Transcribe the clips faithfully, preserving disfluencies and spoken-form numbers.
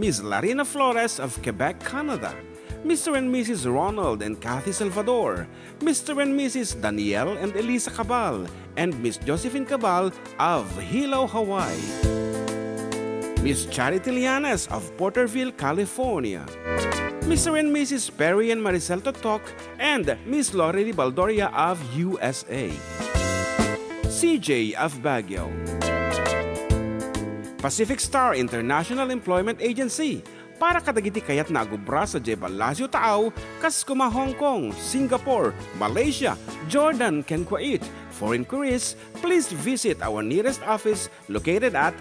Miss Larina Flores of Quebec, Canada, Mister and Missus Ronald and Kathy Salvador, Mister and Missus Daniel and Elisa Cabal, and Miss Josephine Cabal of Hilo, Hawaii. Miss Charity Lianes of Porterville, California. Mister and Missus Perry and Maricel Totok and Miss Lorely Baldoria of U S A. C J of Baguio. Pacific Star International Employment Agency para kadagiti kayatna a agubra sadiay Palacio Taaw, kas kuma Hong Kong, Singapore, Malaysia, Jordan, ken Kuwait. For inquiries, please visit our nearest office located at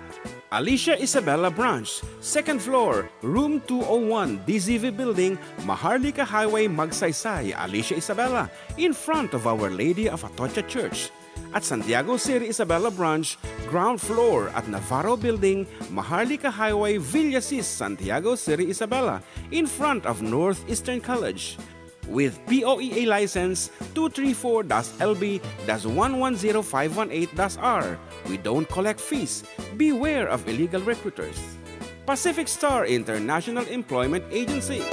Alicia Isabela Branch, second floor, room two oh one, D Z V Building, Maharlika Highway, Magsaysay, Alicia Isabela, in front of Our Lady of Atocha Church. At Santiago City Isabela Branch, ground floor at Navarro Building, Maharlika Highway, Villasis, Santiago City Isabela, in front of Northeastern College. With P O E A license two three four dash L B dash one one zero five one eight dash R, we don't collect fees. Beware of illegal recruiters. Pacific Star International Employment Agency.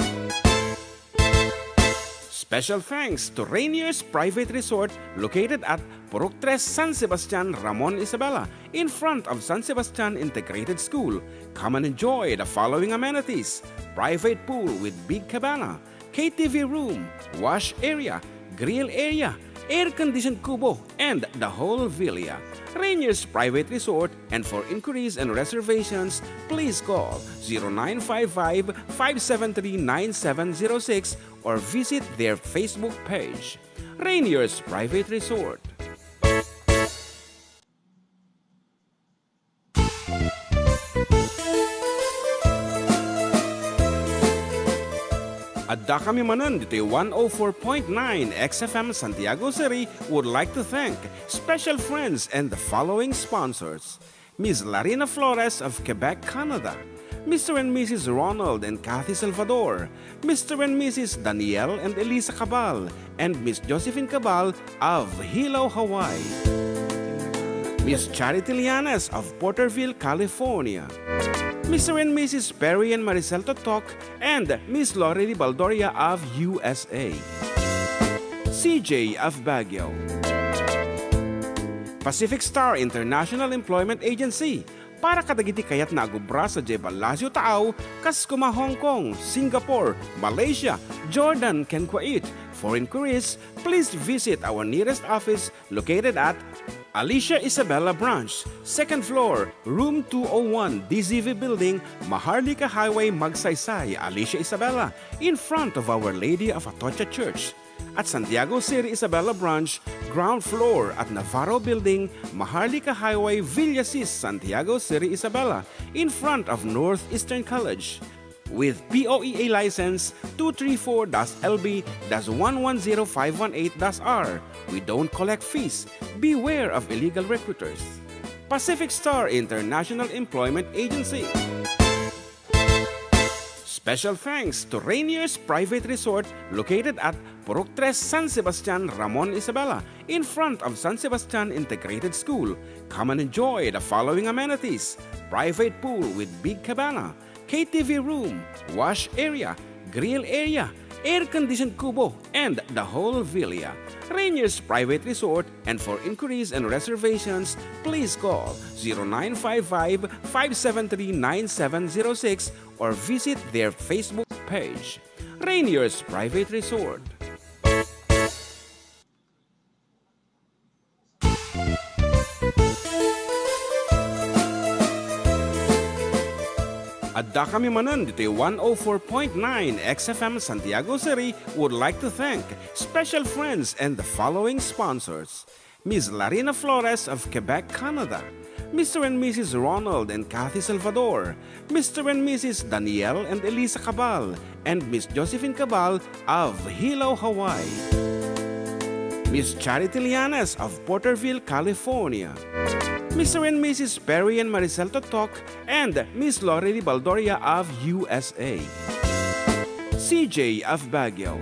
Special thanks to Rainier's Private Resort located at Purok Tres, San Sebastian, Ramon Isabela, in front of San Sebastian Integrated School. Come and enjoy the following amenities: private pool with big cabana, K T V room, wash area, grill area, air-conditioned kubo, and the whole villa. Rainier's Private Resort, and for inquiries and reservations, please call zero nine five five, five seven three, nine seven zero six or visit their Facebook page. Rainier's Private Resort. Addakami manen ditoy one oh four point nine X F M Santiago City would like to thank special friends and the following sponsors: Miss Larina Flores of Quebec, Canada, Mister and Missus Ronald and Kathy Salvador, Mister and Missus Daniel and Elisa Cabal, and Miss Josephine Cabal of Hilo, Hawaii. Miss Charity Lianes of Porterville, California. Mister and Missus Perry and Maricel Totok and Miss Lorely Baldoria of U S A. C J of Baguio. Pacific Star International Employment Agency para kadagiti kayatna a agubra sadiay Palacio Taaw, kas kuma Hong Kong, Singapore, Malaysia, Jordan, ken Kuwait. For inquiries, please visit our nearest office located at Alicia Isabela Branch, second floor, room two oh one, D Z V Building, Maharlika Highway, Magsaysay, Alicia Isabela, in front of Our Lady of Atocha Church. At Santiago City Isabela Branch, ground floor at Navarro Building, Maharlika Highway, Villasis, Santiago City Isabela, in front of Northeastern College. With P O E A license two three four dash L B dash one one zero five one eight dash R, we don't collect fees. Beware of illegal recruiters. Pacific Star International Employment Agency. Special thanks to Rainier's Private Resort located at Purok Tres, San Sebastian, Ramon Isabela, in front of San Sebastian Integrated School. Come and enjoy the following amenities: private pool with big cabana, K T V room, wash area, grill area, air-conditioned kubo, and the whole villa. Rainier's Private Resort, and for inquiries and reservations, please call zero nine five five, five seven three, nine seven zero six or visit their Facebook page. Rainier's Private Resort. Addakami manen ditoy one oh four point nine X F M Santiago City would like to thank special friends and the following sponsors: Miss Larina Flores of Quebec, Canada, Mister and Missus Ronald and Kathy Salvador, Mister and Missus Daniel and Elisa Cabal, and Miss Josephine Cabal of Hilo, Hawaii. Miss Charity Lianes of Porterville, California. Mister and Missus Perry and Maricel Totok and Miss Lorely Baldoria of U S A. C J of Baguio.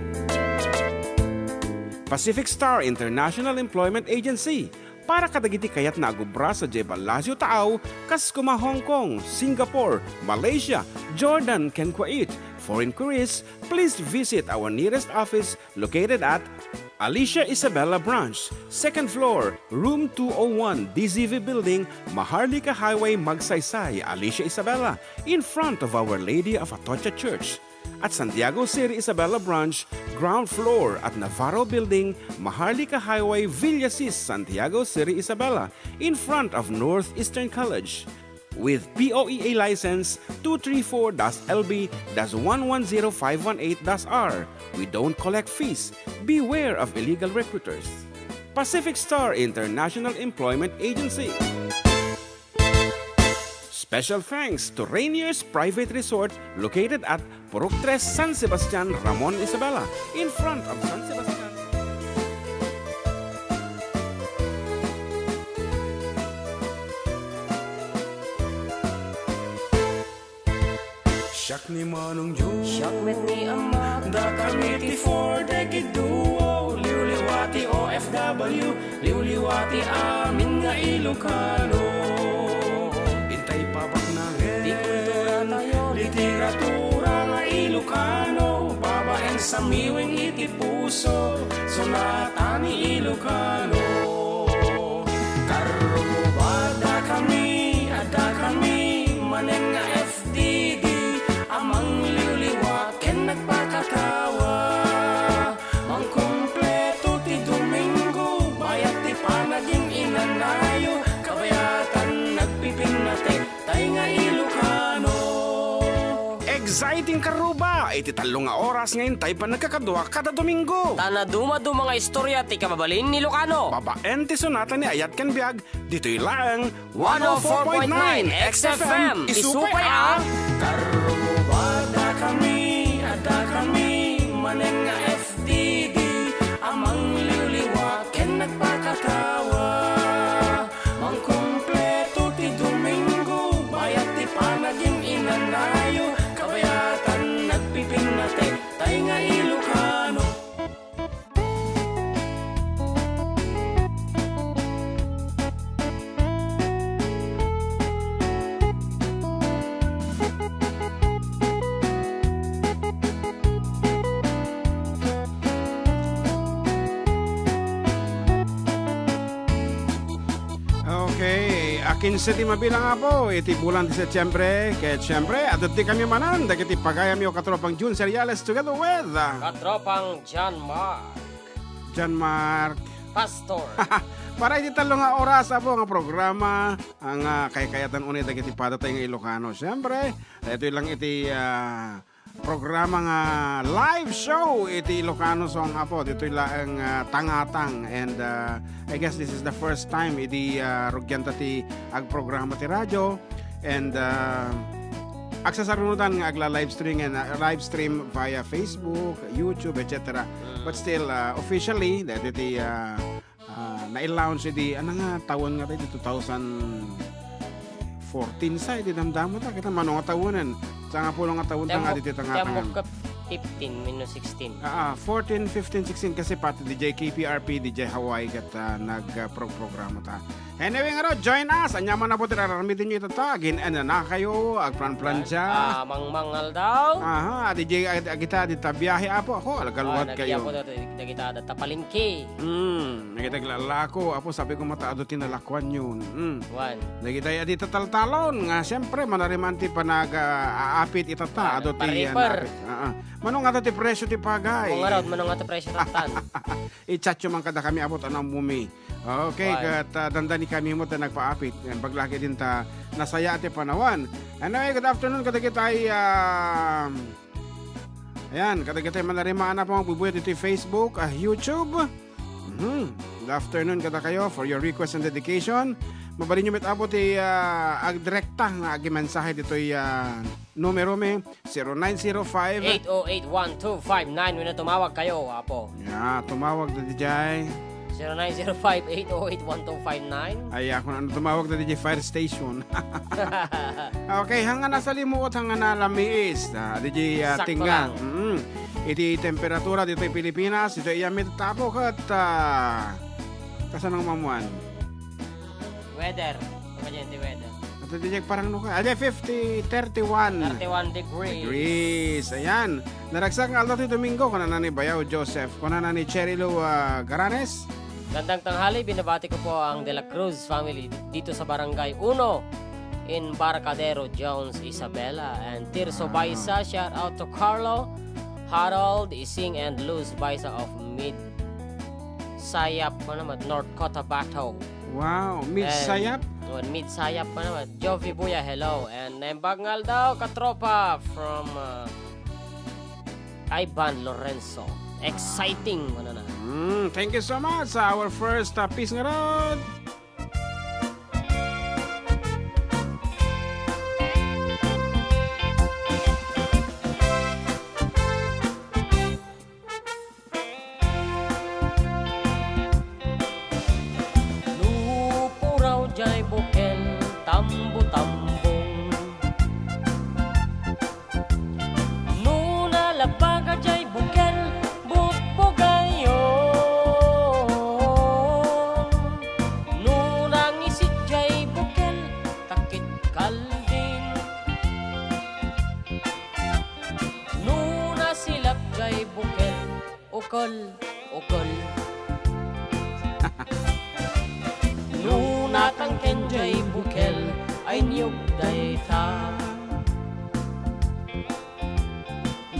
Pacific Star International Employment Agency, Para kadagiti kayatna a gubra sadiay Palacio Taaw, kas kuma Hong Kong, Singapore, Malaysia, Jordan, ken Kuwait. For inquiries, please visit our nearest office located at Alicia Isabela Branch, second floor, room two oh one, D Z V Building, Maharlika Highway, Magsaysay, Alicia Isabela, in front of Our Lady of Atocha Church. At Santiago City Isabela Branch, ground floor at Navarro Building, Maharlika Highway, Villasis, Santiago City Isabela, in front of Northeastern College. With P O E A license two three four dash L B dash one one zero five one eight dash R, we don't collect fees. Beware of illegal recruiters. Pacific Star International Employment Agency. Special thanks to Rainier's Private Resort located at Purok Tres, San Sebastian, Ramon Isabela, in front of San Sebastian. Siak ni Manong Joe. Siak met ni Ama. Dakami ti Four Decade Duo. Liwliwa ti O F W. Liwliwa ti amin nga Ilocano. Intay pabaknangen. Ti kultura tayo. Literatura nga Ilocano. Babaen sa miwing iti puso. Sonata ni Ilocano. Karruba, dakami, adda kami, manen nga F D D, a mangliwliwa ken nagpakatawa. Mangkumpleto ti Domingo, bayat ti panagin-inanayo, kabayatan nagpipinnatek, tay nga Ilocano. Exciting karruba iti tallo nga oras nga intay panagkakadua kada Domingo. Ta nadumaduma nga istorya ti kababalin ni Ilocano. Babaen ti sonata ni Ayat ken Biag, ditoy laeng one oh four point nine X F M. Isu pay a Karruba, dakami, adda kami, manen nga F D D, a mangliwliwa ken nagpakatawa. Mangkumpleto ti Domingo, bayat ti panagin-inanayo, kabayatan nagpipinnatek, tay nga Ilocano. Okay, a kinse ti mabilang, Apo, iti bulan ti Setiembre. Ket siempre, adda ti kami manen dagiti pagayamyo, katropang Jun Seriales, together with, ah, Katropang John Mark. John Mark. Pastor. Para iti tallo nga oras, Apo, nga programa, nga kaykayatan unay dagiti padatay nga Ilocano. Siempre, itoy lang iti, ah, programa nga live show iti Ilocano Song, Apo. Ditoy laeng, ah, tangatang. And, ah, I guess this is the first time idi, ah, rugianta ti agprograma ti radio. And, ah, agsasarunotan nga agla-live stream, ah, live stream via Facebook, YouTube, et cetera. But still, ah, officially, daytoy ti, ah, ah, nai-launch idi, ano nga taon nga tayo, two thousand fourteen sa, idi damdamo ta, kita mano nga taonen. Sangapulo nga taon ta nga Temo-, ditoy tangatang. Temo ka fifteen, minus sixteen. Ah, ah, fourteen, fifteen, sixteen kasi pati D J K P R P, D J Hawaii ket, ah, nag, ah, pro-, programa ta. Anyway, nga ro, join us. Anya man a buti aramidin nyo itata, agin-ananakayo, agplanplandia. Ah, mangmangal daw. Aha, D J ag-, agita, dita biyahe, Apo. Ako, algaluat kayo. Ah, nagbiyahe po dito, nagita, data palengke. Hmm, nagita aglalako. Apo, sabi ko mata, adu ti nalakuan yun. Hmm. Wan. Nagita, adi tataltalon. Nga, siyempre, manariman ti panag, ah, aapit itata. Ah, adu ti, ah, pariper. Napit. Ah, ah. Mano nga ti presyo ti pagay? Mano nga ti presyo ti tan? I-chat yo man kada kami, Apo, ta nammumi. Okay, ket, ah, dandani kami met ta nagpaapit. Yan, baglaki din ta nasaya ti panawan. Anyway, good afternoon kadagitay, ah, ayan, kadagitay manarimaan a pumagbubuya ditoy Facebook, ah, YouTube. Mhm. Good afternoon kadakayo for your request and dedication. Mabalin yo met, Apo, ti, ah, agdirekta nga agimensahe ditoy, ah, numero mi, zero nine zero five. Eight oh eight one two five nine, wenno tumawag kayo, Apo. Ya, tumawag da D J. Zero nine zero five, eight oh eight, one two five nine. Ay, ako na tumawag da D J Fire Station. Okay, hanggang nasa limuot, hanggang nalamiis. Ah, D J, ah, sakto Tingga lang. Mm. Iti temperatura ditoy Pilipinas, ito iya mitatapo ket, ah, kasano nga mamuan? Weather. Ano ba dyan, ti weather? At iti parang no ka. Ayan, fifty, thirty-one. Thirty-one degrees. Degrees. Ayan. Naragsak nga aldaw ti Domingo, kunana ni Bayaw Joseph, kunana ni Cherry Lou, ah, Garanes. Gandang tanghali, binabati ko po ang De La Cruz family dito sa Barangay Uno in Barcadero, Jones, Isabela, and Tirso Ah. Baisa. Shout out to Carlo, Harold, Ising, and Luz Baisa of Mid Sayap, ano naman, North Cotabato. Wow, Mid And, Sayap? Oh, Mid Sayap pa naman. Jovi Buya, hello. And naimbag nga aldaw, katropa, from, uh, Ivan Lorenzo. Exciting, ano na. Mm, thank you so much sa our first, uh, piece nga road. Nupuraw jay bukel, tambo-tambong. Nuna labaga jay bukel, bukbugayon. Nuna ngisit jay bukel, takit kalding. Nuna silak jay bukel, ukol, ukol. Nuna tangken jay bukel, ay niyog dayta.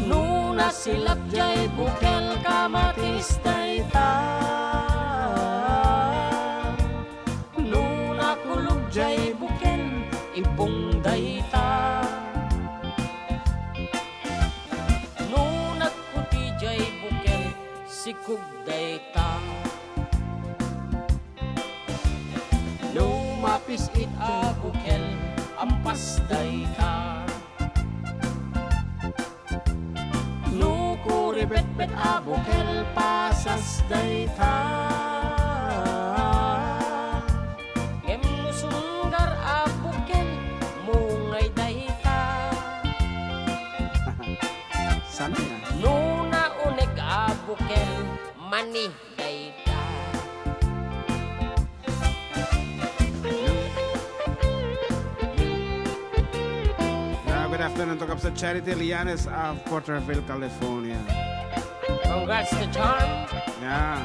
Nuna silak jay bukel, kamatis dayta. Nuna kulog jay bukel, ibong dayta. Nuna kuti jay bukel, sikog dayta. No mapis-it a bukel, ampas dayta. No kuribetbet a bukel, pasas dayta. Ngem no sunggar a bukel, mungay dayta. Sana yan. No nauneg a bukel, mani dayta. Yeah, good afternoon to Kapsa Charity Lianes of Porterville, California. Congrats to Charm. Yeah.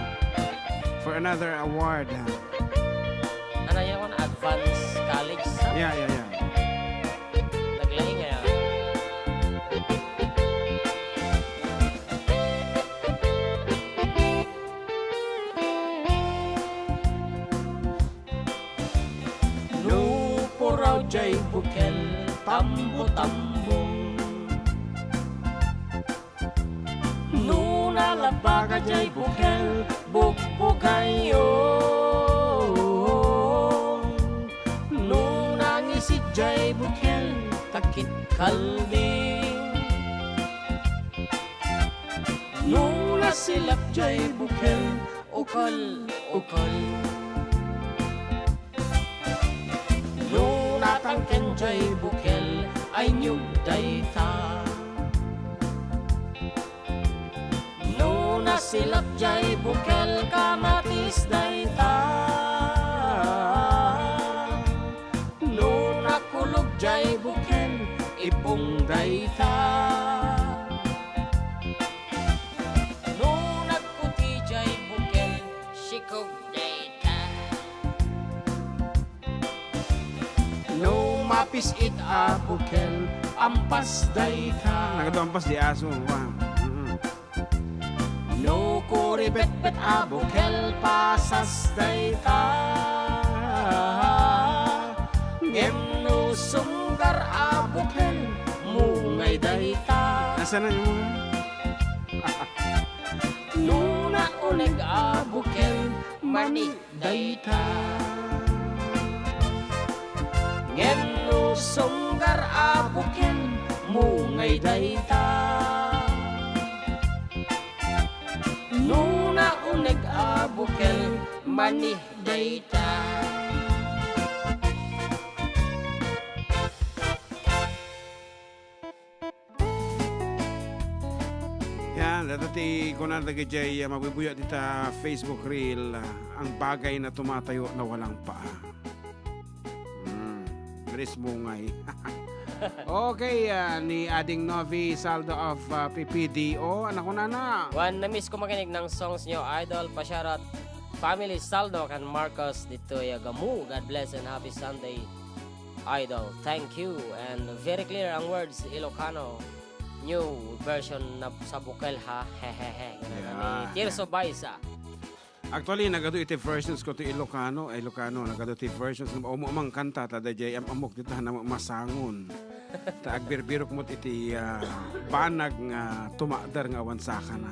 For another award. Ano yan? Advance college sa? Yeah, yeah, yeah. Naglaing kaya. Nupuraw jay bukel, tambo-tambong. Nuna labaga jay bukel, bukbugayon. Nuna ngisit jay bukel, takit kalding. Nuna silak jay bukel, ukol, ukol. Nuna tangken jay bukel, ay niyog dayta. Nuna silak jay bukel, kamatis dayta. Nuna kulog jay bukel, ibong dayta. Nuna kuti jay bukel, sikog dayta. No mapis-it a bukel, ampas dayta. Nagadu ampas di aso, wa. Mm-mm. No kuribetbet a bukel, pasas dayta. Ngem no sunggar a bukel, mungay dayta. Nasaan na yung mga? No nauneg a bukel, mani dayta. Ngem no sunggar a bukel, mungay dayta. No nauneg a bukel, mani dayta. Yan, dayta ti kuna dagiti, ah, mabubuya dita Facebook Reel, ah, ang bagay na tumatayo na walang paa. Ismungay. Okay, ah, ni Ading Novi Saldo of, ah, P P D O. Anak ko, nana. Wan, na-miss ko makinig ng songs nyo, idol. Pa-shoutout family Saldo kan Marcos dito, ya Gamu. God bless and happy Sunday, idol. Thank you. And very clear ang words, Ilocano. New version na sa bukel, ha? Hehehe. Ganun na ni Yeah. Tirso Baisa. Actually, nagadu iti versions ko ti Ilocano, ay Ilocano, nagadu ti versions na umo mang kanta, ta dayjay am-amok dita na masangon. Ta agbirbirok met iti, ah, banag nga tumakder nga awan sakana.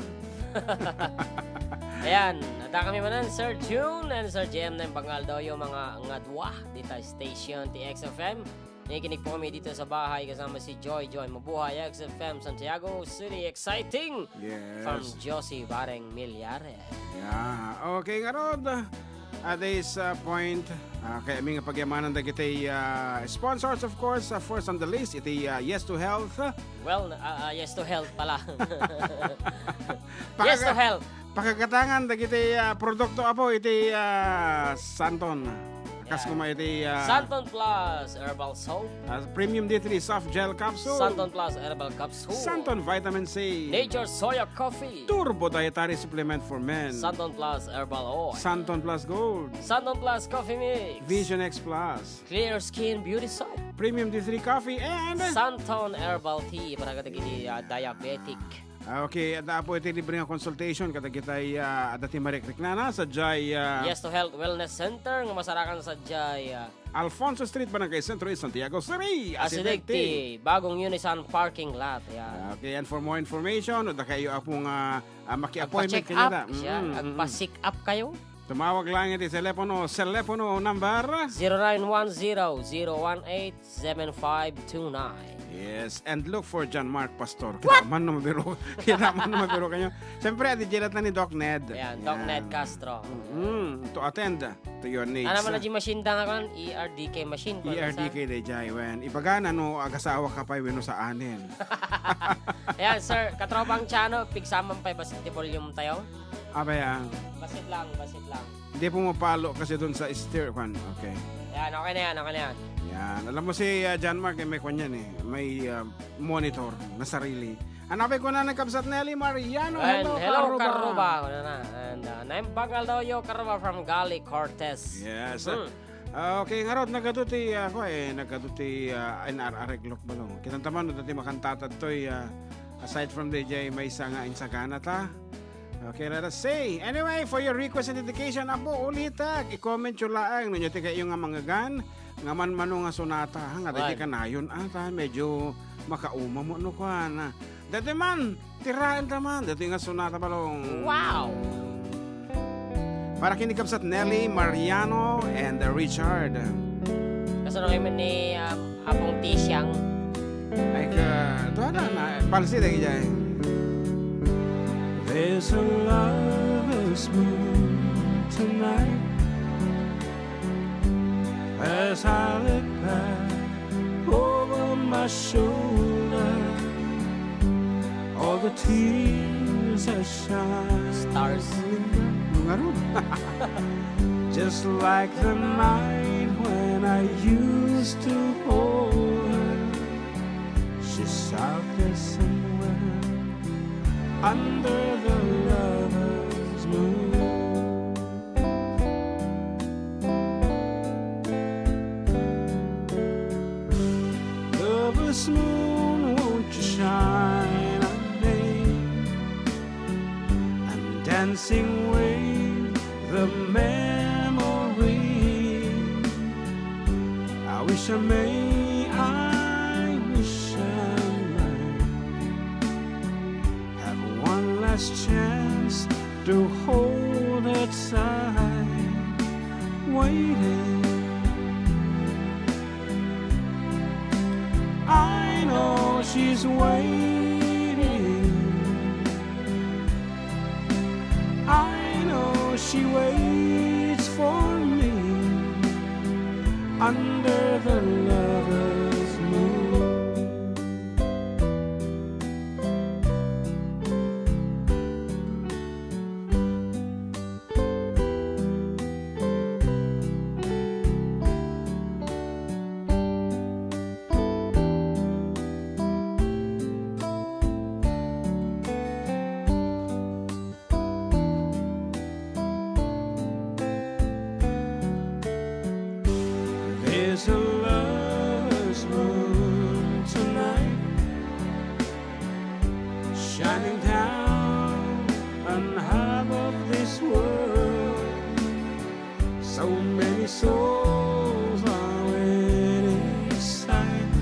Ayan, adda kami manen, Sir June and Sir J M, na yung bangal daw yung mga ngadwa dita station ti X F M. Nakikinig po kami dito sa bahay kasama si Joy Joy Mabuhay, X F M Santiago City, exciting! Yes. From Josie Bareng Millares. Yeah. Okay, ngarud, at this, uh, point, uh, kay amin nga pagyamanan dagiti, uh, sponsors, of course, uh, first on the list, iti, uh, Yes to Health. Well, uh, uh, Yes to Health pala. Yes to Pakaga-, Health. Pakagatangan dagiti, uh, produkto, apo, iti, uh, Santon. Kas Yan. Kuma iti, uh, Santon Plus Herbal Soap. Uh, Premium D three Soft Gel Capsule. Santon Plus Herbal Capsule. Santon Vitamin C. Nature Soya Coffee. Turbo Dietary Supplement for Men. Santon Plus Herbal Oil. Santon Plus Gold. Santon Plus Coffee Mix. Vision X Plus. Clear Skin Beauty Soap. Premium D three Coffee and Santon Herbal Tea para kadagiti, ah, diabetic. Ah, okay, adda, apo, iti libre nga consultation kadagitay, ah, adda ti marikriknana sadiay, ah, Yes to Health Wellness Center nga masarakan sadiay, ah, Alfonso Street, Barangay Centro East, Santiago City. Asideg ti bagong Unisan parking lot. Yan. Okay, and for more information, no, adda kayo, apo, nga, ah, maki-appointment Agpa-check up, kaniada. Siya, Mm, mm, mm. Agpa-check up kayo. Tumawag lang iti telepono, telepono number? Zero nine one zero, zero one eight, seven five two nine. Yes, and look for John Mark Pastor. Kita man no mabiro, kita man no mabiro kayo. Siyempre, adi, dilat na ni Doc Ned. Yan, Doc Yan. Ned Castro. Mm, to attend to your needs. Ano man na di machine da nga kan? E R D K machine, kung E R D K saan? Dayjay, wen. Ibaga na no, agasawa ka pa, wenno saanen. Ayan, sir, katropang Chano, pigsaman pa yung basketball yung tayo. Abay, ah. Basit lang, basit lang. Hindi pumapalo kasi dun sa steer, kwan. Okay. Yan, okay na yan, okay na yan. Yan. Alam mo si, ah, John Mark, eh, may kwan yan eh. May, ah, monitor na sarili. Hanapin ko na ng Kabsat Nelly Mariano. And hello, hello, Karuba. Karuba. Ano na? And, ah, naimbag aldaw yo, Karuba from Gali, Cortez. Yes. Hmm. Ah, okay, ngarud, nagadu ti, ah, ko, eh, nagadu ti, ah, N R R Glock balong. Kitang taman, no, dati makantata toy, ah, aside from D J, may isa nga insagana ta. Okay, let us say. Anyway, for your request and dedication, apo, ulitak, i-comment yo laeng, no, nyo ti kayo nga mangagan, nga manmano nga sonata, ha, nga dati Wan. Kanayon, ata, medyo makauma mo, no, kwan, ah. Dati man, tiraen ta man, dati nga sonata balong. Wow! Para kini Kabsat Nelly, Mariano, and, uh, Richard. Kasano kayo man ni, um, Apong Tisiang? Ay, ka, ito na, na, palsi lagi dyan. There's a lover's moon tonight as I look back over my shoulder. All the tears I shed Stars. Just like the night when I used to hold her. She's out there somewhere under the lover's moon. Lover's moon, won't you shine on me? I'm dancing with the memory. I wish I may, I wish I may have one last chance to hold her tight, waiting. I know she's waiting. I know she waits for me under the lover's moon. And half of this world, so many souls are waiting inside.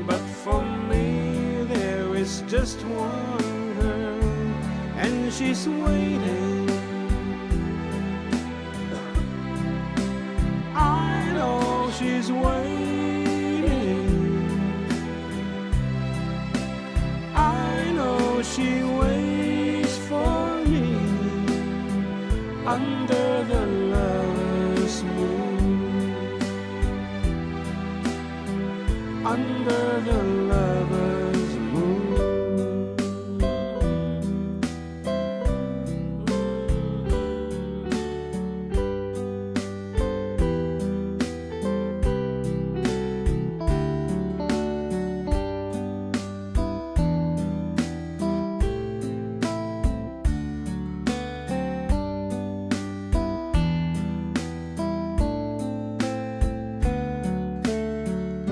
But for me, there is just one girl, and she's waiting. I know she's waiting. I know she waits for me under the lover's moon. Under the lover's moon.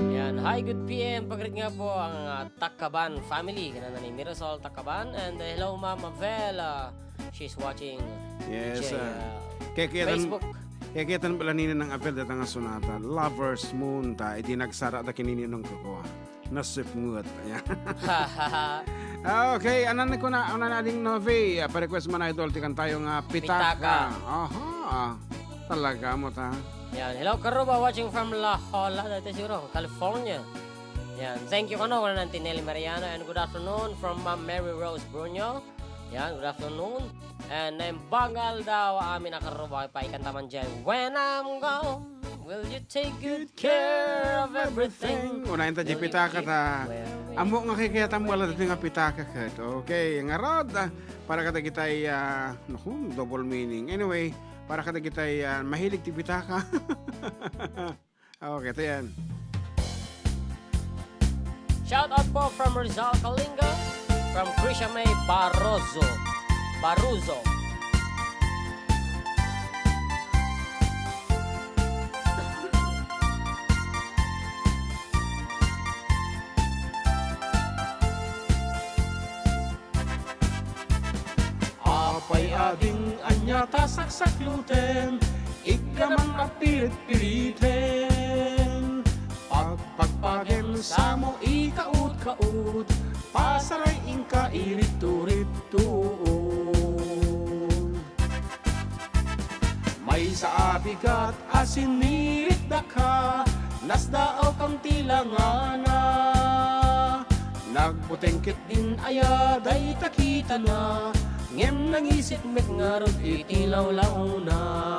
Yan. Hi, good P M. Pagrit nga po ang, ah, Takaban family. Kanana ni Mirasol Takaban. And, uh, hello, Ma'am Avel. Uh, she's watching Yes, J, ah, uh, kaya, kaya tan-, Facebook. Kaya, kaya tan bala nini nang apel data nga sonata, Lover's Moon ta, idi nagsara da kinini nang kukua. Nasipngut. Ayan. Okay, anan ni kuna, anan ading Novi, ah, pa-request man idol, ti kantayo nga Pitaka. Pitaka. Aha, talaga mo ta. Yan. Hello, Karuba, watching from La Jolla, dati siguro, California. Yan. Thank you kano, kuna ti Nelly Mariano, and good afternoon from Ma'am Mary Rose Bruno. Yan, good afternoon. And naimbagal daw amin a Karuba, paikanta man dyan. When I'm gone, will you take good care of everything? Unayen ta di pitaka ta. Ammo nga kay kaya tammo ala dati nga pitaka ket. Okay, ngarud, ah, para kadagitay, ah, naku, double meaning. Anyway, para kadagitay, ah, mahilig ti pitaka. Okay, ito yan. Shout out po from Rizal, Kalinga, from Krisha May Barroso. Baruzo. Apay ading ania ta saksakluten, ikka man a piritpiriten. Pagpagpagem samo ikaut-kaut, pasaray inka iritturittuon. Maysa a bigat a siniritdaka, nasdaawkam ti langana. Nagbuteng ket din aya dayta kitana, ngem nangisit met ngarud iti lawlawna.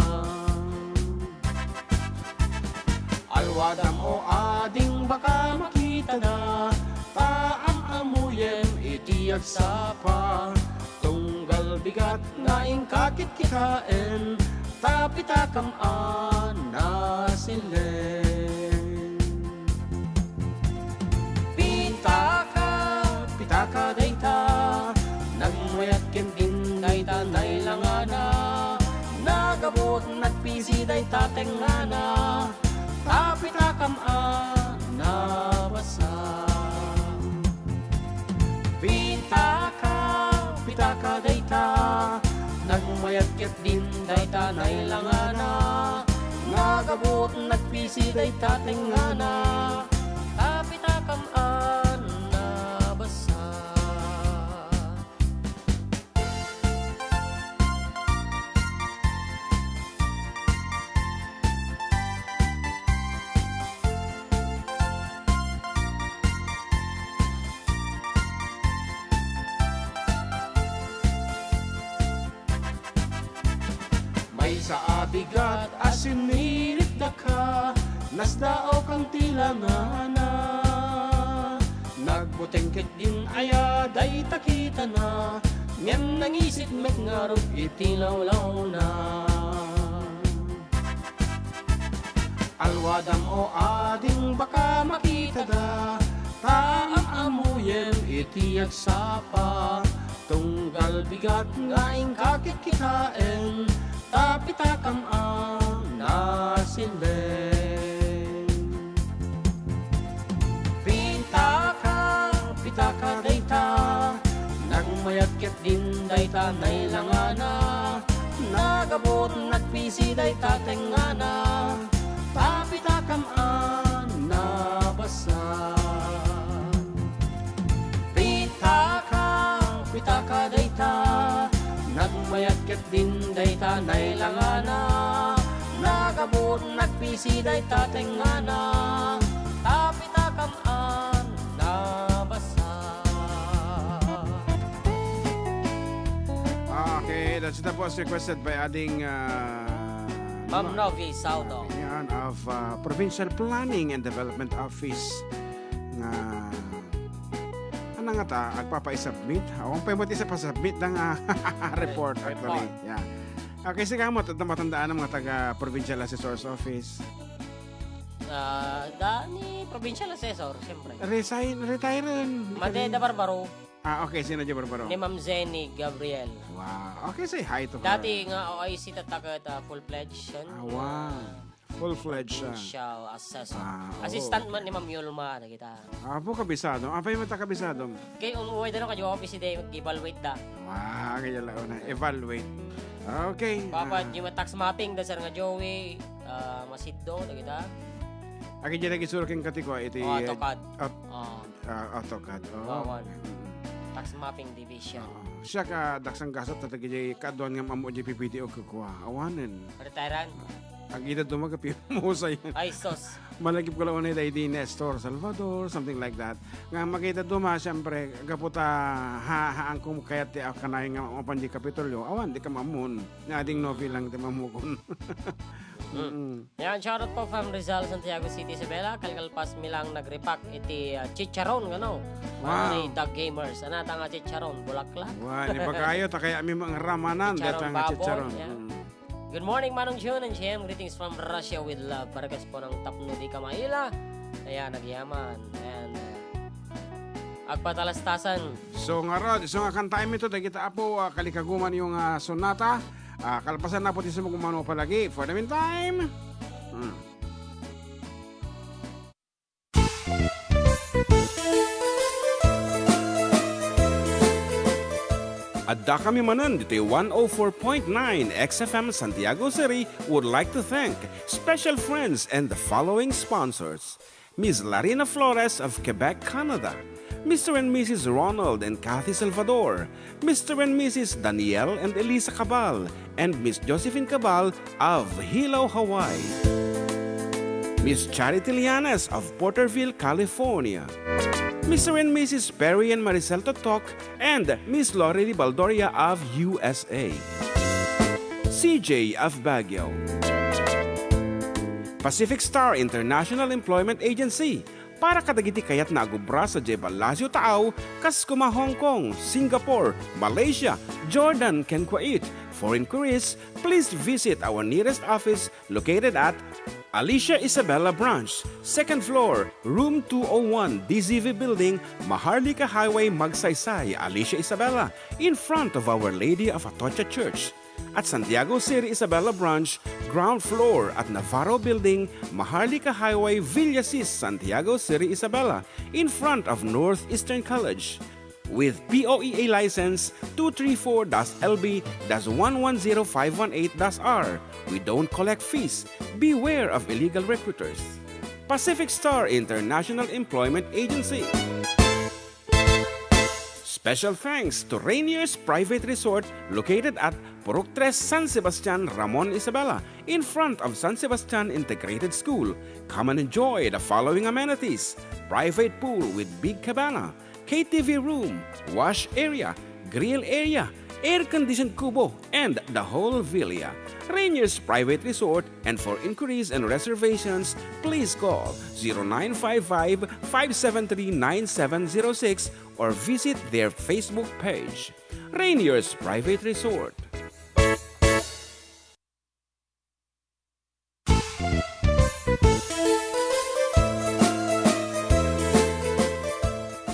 Alwadam o ading baka makitada, ta am-ammuyem iti agsapa. Tunggal bigat nga inka kitkitaen, ta pitakam a nasilen. Pitaka, pitaka dayta, nagmayat ken din dayta nailangana. Nagabut, nagpisi dayta tengngana, ta pitakam a nabasa. Pitaka, pitaka dayta, nagmayat ket din dayta nailangana. Nagabut, nagpisi dayta tengngana, ta pitakam a nabasa. Maysa a bigat a siniritdaka, nasdaawkan ti langana. Nagbuteng ket din aya dayta kitana, ngem nangisit met ngarud iti lawlawna. Alwadam o ading baka makitada, ta am-ammuyem iti agsapa. Tunggal bigat nga inka kitkitaen, ta pitakam a nasilen. Pitaka, pitaka dayta, nagma- Mayat ket din dayta nailangana, nagabut nagpisi dayta tengngana, ta pitakam a nabasa. Pitaka, pitaka dayta, nagmayat ket din dayta nailangana, nagabut nagpisi dayta tengngana, ta pitakam a nabasa. Ah, okay, that's the post requested by ading, ah, Ma'am Ma-, Novi Saudo. Yan, of, ah, Provincial Planning and Development Office nga, ano nga ta, agpapa-submit? Awan pa yung isa pa-submit na nga report, actually. Report. Yeah. Okay, sige mo, matandaan ng mga taga Provincial Assessor's Office. Ah, da, ni Provincial Assessor, siyempre. Resign, retire. Made da Barbaro. Ah, okay, sino di Barbaro? Ni Ma'am Zenny Gabriel. Wow. Okay, say hi to her. Dati nga O I C tatta ket, ah, full-fledged, yan. Ah, wow. Full-fledged siya. Provincial Assessor. Ah, oo. Assistant man ni Ma'am Yulma, nakita. Apo, kabisado. Apay mo ta kabisado? Kay umuwi da, no, kadyo office day, mag-evaluate da. Wow, kaya lang na. Evaluate. Okay. Papa, ah, yung tax mapping da, Sir nga Joey, ah, Masiddo, nakita. Akin dyan nagisuro king katiko, iti, oh, AutoCAD. At, oh. Ah, AutoCAD. Oh. Wawan. Mm. Tax mapping division. Oo. Siya ka daksang gasat na taga jay kaaduan nga mamu jay P P D O kukua. Awanen. Retiran? Agida dumaga pimusay. Ay, sus. Malagip ko lang unay daydi Nestor Salvador, something like that. Nga magita duma, siyempre, gapu ta ha, haan ko kayat ti akanayon nga mapan di Kapitolyo. Awan, di ka mamun. Nga ading Novi lang ti mamukon. Mm. Mm. Yan, shoutout po from Rizal, Santiago City, Isabela. Kalkalpas mi lang nagripak iti, ah, chicharon, ano? Wow. Ni The Gamers. Ano, ta nga chicharon, bulaklak. Wow, di ba kayo? Ta kaya mi mangramanan, chicharon deta nga baboy, chicharon. Yeah. Mm. Good morning, Manong Jun and J M. Greetings from Russia with love. Para kas po ng tapno di ka maila. Ayan, nagyaman. Ayan, eh. Agpatalastasan. So, ngarud, so nga kantaem ito, dagita apo, ah, kalikaguman yung, ah, sonata. Ah, kalpasan na po ti sumag umano palagi. For the meantime, hmm. Adda kami manen ditoy one oh four point nine X F M Santiago City would like to thank special friends and the following sponsors. Miss Larina Flores of Quebec, Canada, Mister and Missus Ronald and Kathy Salvador, Mister and Missus Daniel and Elisa Cabal, and Miss Josephine Cabal of Hilo, Hawaii, Miss Charity Lianes of Porterville, California, Mister and Missus Perry and Maricel Totok, and Miss Lorely Baldoria of U S A. C J of Baguio. Pacific Star International Employment Agency para kadagiti kayatna a gubra sadiay Palacio Taaw, kas kuma Hong Kong, Singapore, Malaysia, Jordan, ken Kuwait. For inquiries, please visit our nearest office located at Alicia Isabela Branch, second floor, room two oh one, D Z V Building, Maharlika Highway, Magsaysay, Alicia Isabela, in front of Our Lady of Atocha Church. At Santiago City Isabela Branch, ground floor at Navarro Building, Maharlika Highway, Villasis, Santiago City Isabela, in front of Northeastern College. With P O E A license two three four dash L B dash one one zero five one eight dash R, we don't collect fees. Beware of illegal recruiters. Pacific Star International Employment Agency. Special thanks to Rainier's Private Resort located at Purok Tres, San Sebastian, Ramon Isabela, in front of San Sebastian Integrated School. Come and enjoy the following amenities: private pool with big cabana, K T V room, wash area, grill area, air-conditioned kubo, and the whole villa. Rainier's Private Resort, and for inquiries and reservations, please call zero nine five five, five seven three, nine seven zero six or visit their Facebook page. Rainier's Private Resort.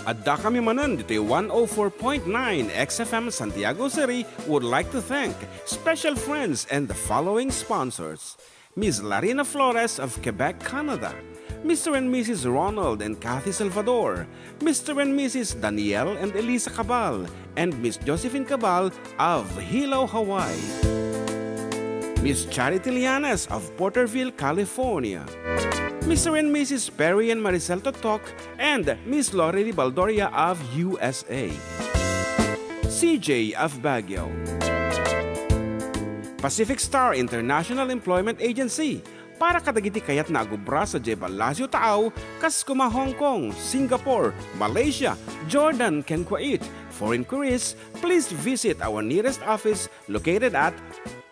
Adda kami manen ditoy one oh four point nine X F M Santiago City would like to thank special friends and the following sponsors: Miss Larina Flores of Quebec, Canada, Mister and Missus Ronald and Kathy Salvador, Mister and Missus Daniel and Elisa Cabal, and Miss Josephine Cabal of Hilo, Hawaii. Miss Charity Lianes of Porterville, California. Mister and Missus Perry and Maricel Totok and Miss Lorely Baldoria of U S A. C J of Baguio. Pacific Star International Employment Agency, para kadagiti kayatna a agubra sadiay ballasiw taaw, kas koma Hong Kong, Singapore, Malaysia, Jordan, ken Kuwait. For inquiries, please visit our nearest office located at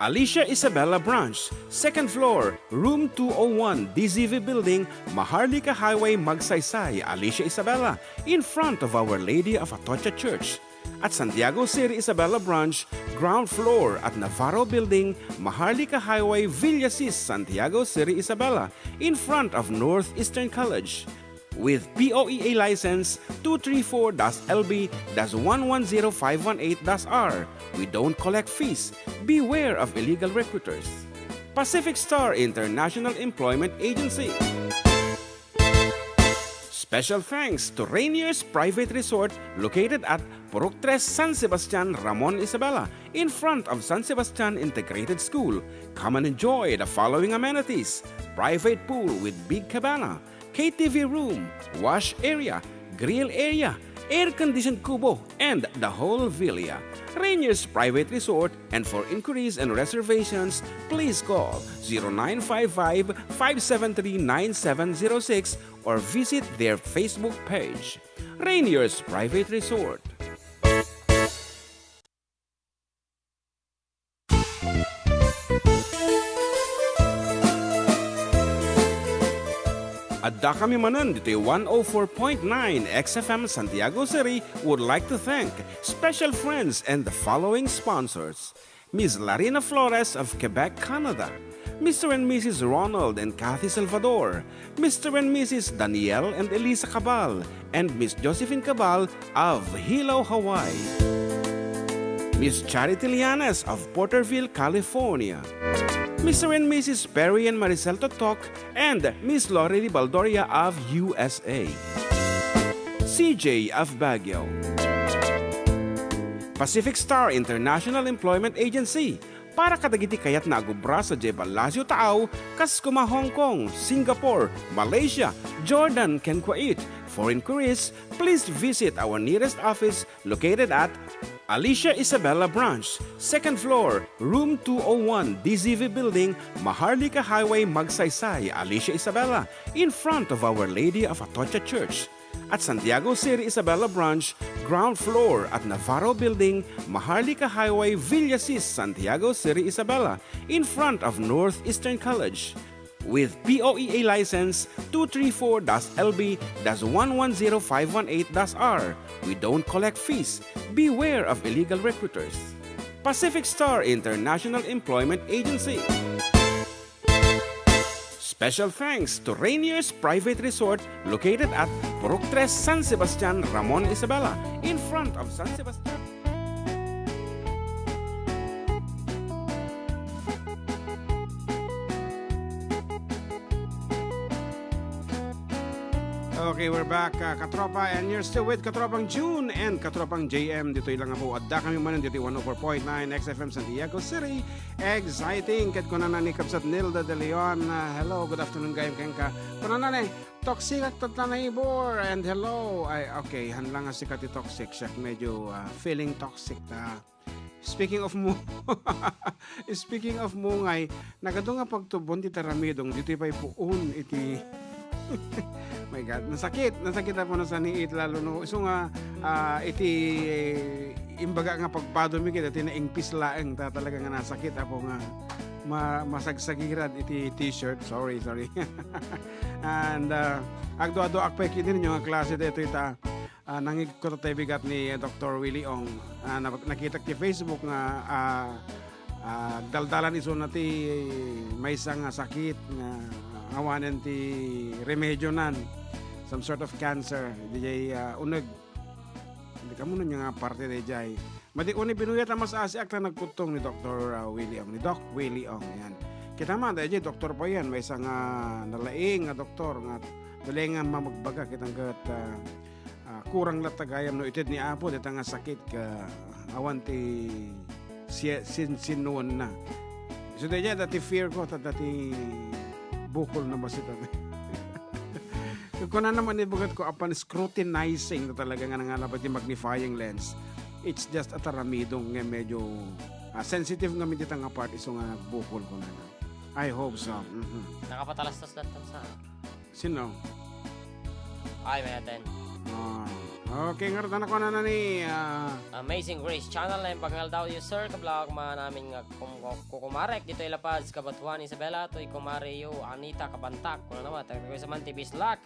Alicia Isabela Branch, second floor, room two oh one, D Z V Building, Maharlika Highway, Magsaysay, Alicia Isabela, in front of Our Lady of Atocha Church. At Santiago City Isabela Branch, ground floor at Navarro Building, Maharlika Highway, Villasis, Santiago City Isabela, in front of Northeastern College. With P O E A license two three four dash L B dash one one zero five one eight dash R, we don't collect fees. Beware of illegal recruiters. Pacific Star International Employment Agency. Special thanks to Rainier's Private Resort, located at Purok Tres, San Sebastian, Ramon Isabela, in front of San Sebastian Integrated School. Come and enjoy the following amenities: private pool with big cabana, K T V room, wash area, grill area, air-conditioned kubo, and the whole villa. Rainier's Private Resort, and for inquiries and reservations, please call zero nine five five, five seven three, nine seven zero six or visit their Facebook page. Rainier's Private Resort. Addakami manen ditoy one oh four point nine X F M Santiago City would like to thank special friends and the following sponsors: Miss Larina Flores of Quebec, Canada, Mister and Missus Ronald and Kathy Salvador, Mister and Missus Daniel and Elisa Cabal, and Miss Josephine Cabal of Hilo, Hawaii, Miss Charity Lianes of Porterville, California, Mister and Missus Perry and Maricel Totok, and Miss Lorely Baldoria of U S A, C J of Baguio. Pacific Star International Employment Agency, para kadagiti kayatna a agubra sadiay ballasiw taaw, kas koma Hong Kong, Singapore, Malaysia, Jordan, ken Kuwait. For inquiries, please visit our nearest office located at Alicia Isabela Branch, second floor, room two oh one, D Z V Building, Maharlika Highway, Magsaysay, Alicia Isabela, in front of Our Lady of Atocha Church. At Santiago City Isabela Branch, ground floor at Navarro Building, Maharlika Highway, Villasis, Santiago City Isabela, in front of Northeastern College. With P O E A license two three four dash L B dash one one zero five one eight dash R, we don't collect fees. Beware of illegal recruiters. Pacific Star International Employment Agency. Special thanks to Rainier's Private Resort, located at Purok Tres, San Sebastian, Ramon Isabela, in front of San Sebastian. Okay, we're back, uh, katropa, and you're still with Katropang June and Katropang J M. Ditoy lang po, addakami manen ditoy one oh four point nine X F M Santiago City. Exciting! Ket kunana ni Kabsat Nilda De Leon, uh, "Hello, good afternoon gayam kenka." Kunana ni, "Toxic ak tatta, neighbor, and hello." Ay, okay, han lang nga sika ti toxic, siak medyo, uh, feeling toxic ta. Speaking of mu-, speaking of mungay, nagadu nga pagtubon ti taramidong, ditoy pay puon iti, my God, nasakit, nasakit a puno saniit, lalo no, isu nga, ah, iti imbaga nga pagpadomi ket iti naingpis laeng, ta talaga nga nasakit, apo nga ma-, masagsagirad iti t-shirt, sorry, sorry. And, ah, agduaduaak pay ket ninyo nga klase daytoy ta, ah, nangigko tayo bigat ni Doktor Willie Ong. Ah, na-, nakitak ti Facebook nga, ah, ah, agdaldalan isuna ti maysa nga sakit nga awanen ti remedyonan, some sort of cancer. Dijay, ah, uneg. Hindi ka mo nga parte dijay. Madi uni binuya ta mas asi ak ta nagkuttong ni Doktor, ah, Willie Ong, ni Doc Willie Ong. Yan. Kita man, dijay doktor pa yan. Maysa nga nalaing nga doktor nga Tuloy nga mamagbaga, kitang ket, ah, ah, kurang latta gayam no ited ni Apo, dita nga sakit ka awan ti siya, sin-, sinnuanna. So, daydiay, dati fear ko, ta dati bukol na basita. Kuna naman ibagat ko, apan scrutinizing na talaga nga nangalap ti magnifying lens. It's just a taramidong nga medyo, ah, sensitive nga dita nga part, isu nga nagbukol ko na na. I hope so. Mhm. Nakapatalastas latta sa Sino? Ay, may aten. Ah. Okay, ngarud, ano ko na ni, ah, Amazing Grace Channel, na yung pagngaldaw you, sir. Kablaw man namin nga kum-, kukumarek dito ilapad sa Cabatuan, Isabela, to'y kumare yo, Anita Kabantak. Kuna naman, taga sa man, T V Slack.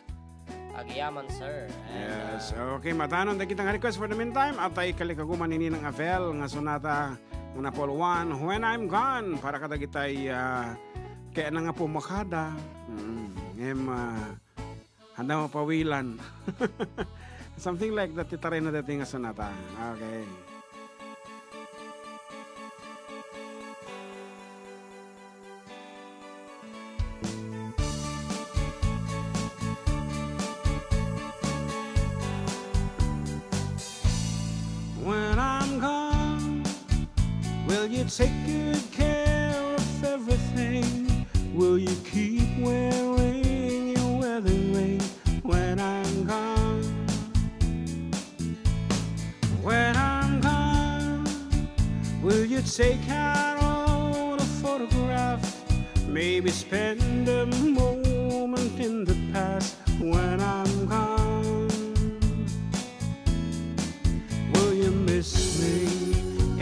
Agiaman, sir. And, Yes, ah, okay, matanon, dagita nga request for the meantime, at ay kalikaguman ni Ninang Avel, nga sonata, nga Paul Juan, When I'm Gone, para kadagitay, ah, kaya na nga pumakada. Mm, em, ah, Handa mapawilan. Something like that, ti tarayna daytoy nga sonata. Okay. When I'm gone, will you take good care of everything? Will you keep wearing your wedding ring when I'm gone? When I'm gone, will you take out all the photographs? Maybe spend a moment in the past when I'm gone. Will you miss me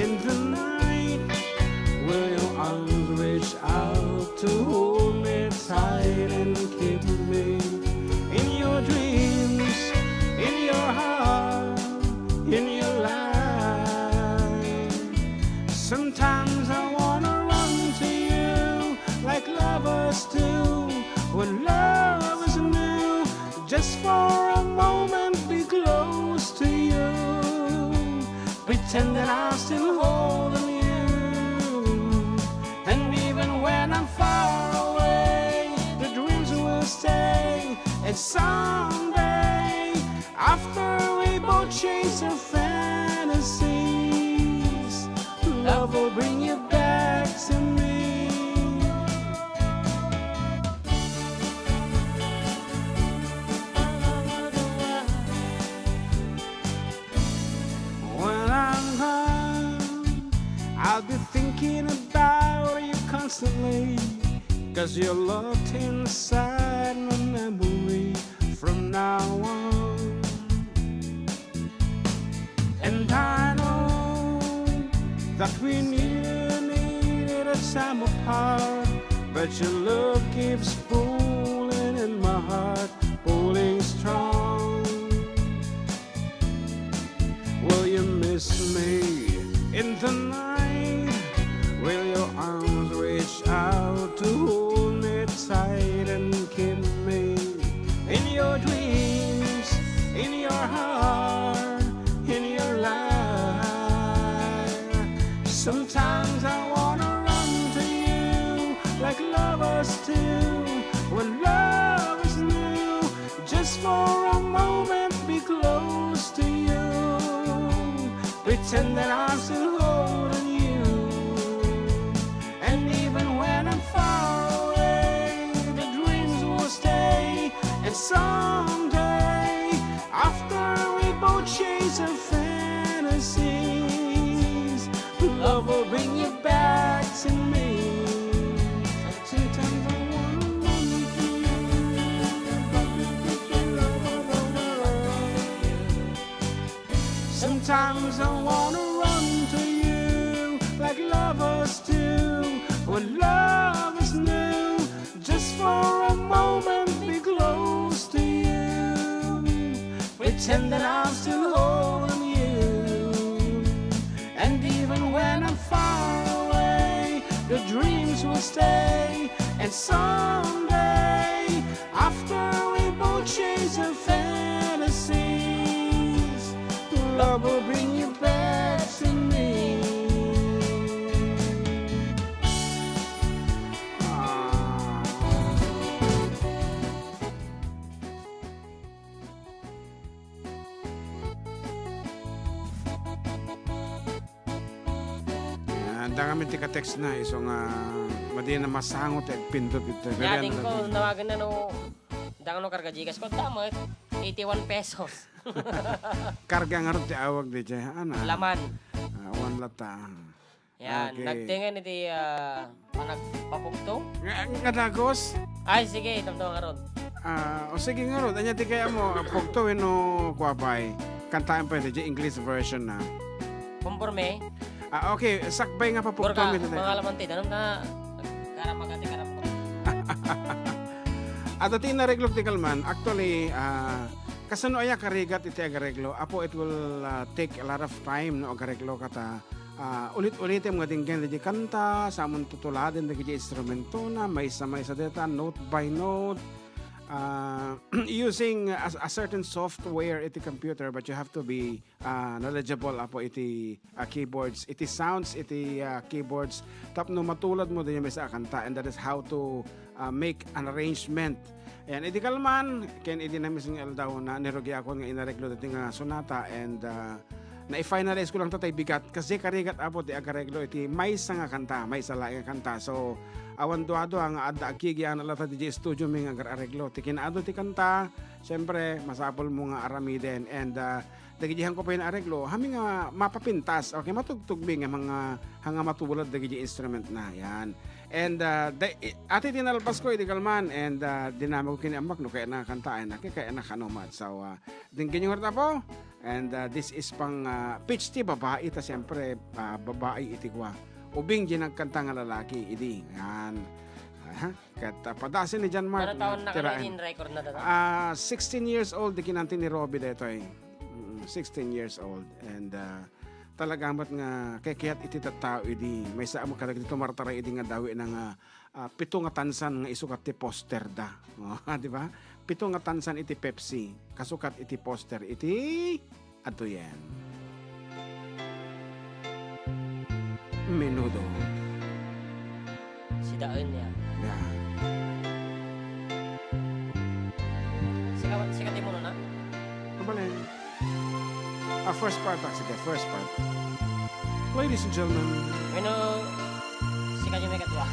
in the night? Will your arms reach out to hold me tight and keep me in your dreams, in your heart, in your life? Sometimes I wanna run to you like lovers do when love is new. Just for a moment be close to you. Pretend that I'm still holding you. And even when I'm far away, the dreams will stay. And someday, after we both chase our fantasies, love will bring you back to me. When I'm gone, I'll be thinking about you constantly, 'cause you're locked inside my memory from now on. And I know that we never needed a time apart, but your love keeps pulling in my heart, pulling strong. Will you miss me in the night? Will your arms reach out to hold me tight and keep me in your dreams, in your heart, in your life? Sometimes I wanna run to you like lovers do when love is new. Just for a moment be close to you. Pretend that I'm still holding you. And even when I'm far away, the dreams will stay. And someday, after we both chase our fantasies, love will bring you back to me. Sometimes I wanna run to you. Sometimes I wanna run to you like lovers do when love is new. Just for a moment be close to you. Pretend that I'm still holding you. And even when I'm far away, the dreams will stay. And someday, after we both chase our fantasies, love will bring you back to me. Ah. Dakamin ti ka-text na, isu nga madi na masango ti agpindot iti Yading ko, tawagan na no, dang no karga Gcash ko, damo, eighty-one pesos. Karga ngarud ti awag, D J, ha? Ana. Laman. Ah, awan latta. Yan, Okay. nagtengen iti, ah, panagpapugto. Nga, nga dagos? Ay, sige, itamtama ngarud. Ah, o sige ngarud, anya ti kaya mo, ah, pugto wenno kua pay? Kantaen pay, D J, English version na. Konforme? Ah, okay, sakbay nga papugto Gurka, mi, mga laman ti, danum na, karam, magati, karam ko. Adda ti inareglo ti kalman, actually, ah, kasano aya karigat iti agareglo? Apo, it will, ah, take a lot of time no agareglo kata, ah, ulit-ulitem nga denggen dagiti kanta, sa ammon tutuladen dagiti instrumentona, maysa-maysa dayta, note by note, ah, using a, a certain software iti computer, but you have to be ah, knowledgeable, apo, iti, ah, keyboards, iti sounds, iti, ah, keyboards, tapno matulad mo dayta maysa a kanta, and that is how to, ah, make an arrangement. Ayan, idi kalman, ken idi namisin nga aldaw na, nirugiakon nga inareglo dayta nga sonata, and, ah, nai-finalize ko lang ta tay bigat, kasi karigat, apo, ti agareglo iti maysa nga kanta, maysa laeng nga kanta. So, awan dua-dua nga adda agkikiana latta daydiay studio mi nga agar-areglo. Ti kinaadu ti kanta, siyempre, masapul mo nga aramiden, and, ah, Dagiti hanko pay nga areglo, hami nga mapapintas, okay, matugtog mi nga mga, nga matulad dagiti instrument na, yan. And, ah, da-, i-, ati ti nalpas ko, idi kalman, and, ah, dinamag ko kini amak, no, kaya na kantaan, kaya, kaya na kano mat. So, ah, denggen yo ngarud, apo. And, ah, this is pang, ah, pitch ti babai, ta siyempre, ah, babai iti kua. Ubing di nagkanta nga lalaki, idi. Yan. Aha. Ket, ah, padasi ni John Mark Ano taon na tiraen. Kano in record na dada? Ah, sixteen years old, di kinanti ni Robbie detoy. Mm, sixteen years old. And, ah, talaga met nga kekayat iti tattao idi. Maysa a mo kadagiti tumartaray idi nga dawi na nga, ah, pito nga tansan nga isukat ti poster da. Oh, di ba? Pito nga tansan iti Pepsi. Kasukat iti poster iti Adtoyen. Menudo. Sidaen ya. Ya. Sika, sika ti muno na? Kabalen. Ah, first part, ah. Sige, first part. Ladies and gentlemen. Bueno, sika yung may katwa.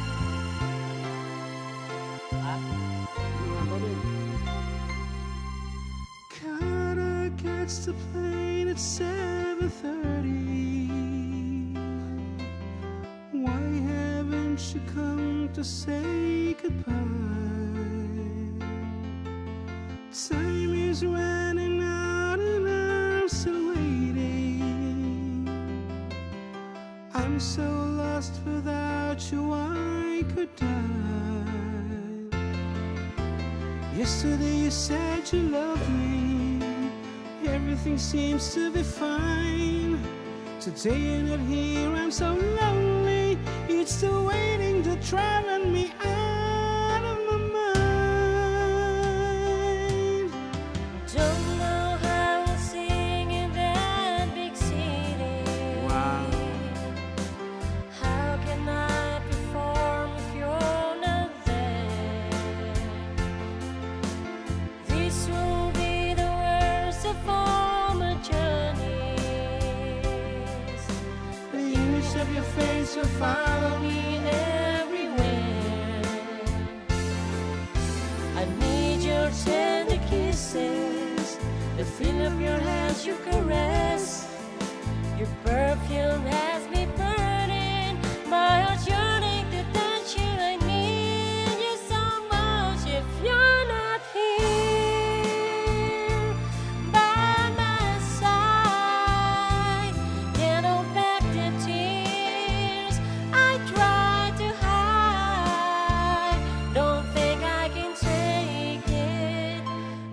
Ha? Mga kabalen. Gotta catch the plane at seven thirty. Why haven't you come to say goodbye? Time is running out and I'm still waiting. I'm so lost without you, I could die. Yesterday you said you loved me. Everything seems to be fine. Today you're not here, I'm so lonely. It's the waiting that driving me out of my mind. Don't know how I'll sing in that big city. Wow. How can I perform if you're not there? This will be the worst of all my journeys. The image of your face will follow me everywhere. I need your tender kisses, the feel of your hands you caress. Your perfume has me burning, my heart's yearning to touch you. I need you so much. If you're not here by my side, can't hold back the tears I try to hide. Don't think I can take it.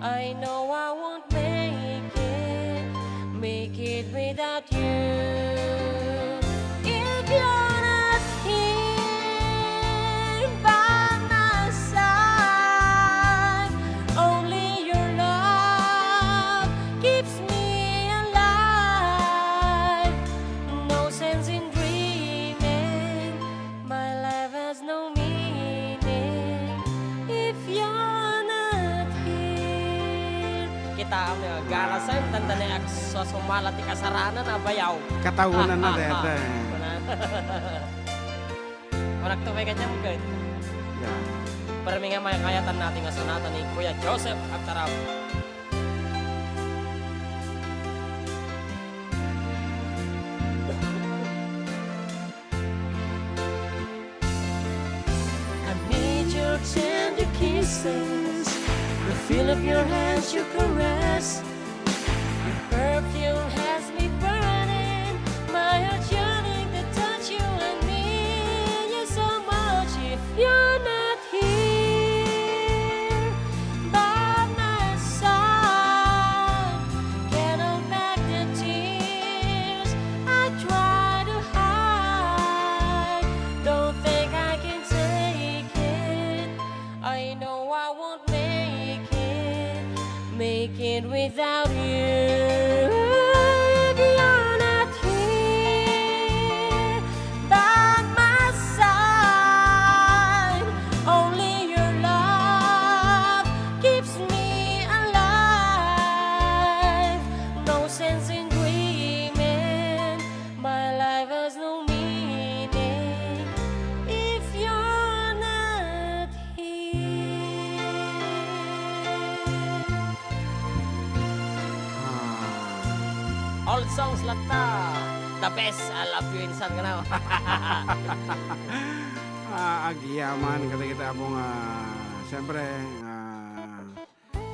I know I won't make it, make it without you. If you're not here by my side, only your love keeps me alive. No sense in dreaming, my life has no meaning if you're not here. Kita kami, ah, garasan, tanda na yung agsusumala ti kasaranan, abayaw. Katawanan na, dede. Kuna. Managto kay kanyang ket. Yeah. Permi nga makayatan natin nga sonata ni Kuya Joseph Agtarap. I need your tender kisses, the feel of your hands, your caress. Your perfume has me burning, my heart yearning to touch you and need you so much. If you're not here by my side, can't hold back the tears I try to hide. Don't think I can take it. I know I won't make it, make it without you. If you're not here by my side, only your love keeps me alive. No sense in dreaming, my life has no meaning if you're not here. Ah. Old songs latta. The best. I love you, insan ka na. Ah, agyaman, kadagita apo nga, siyempre, ah,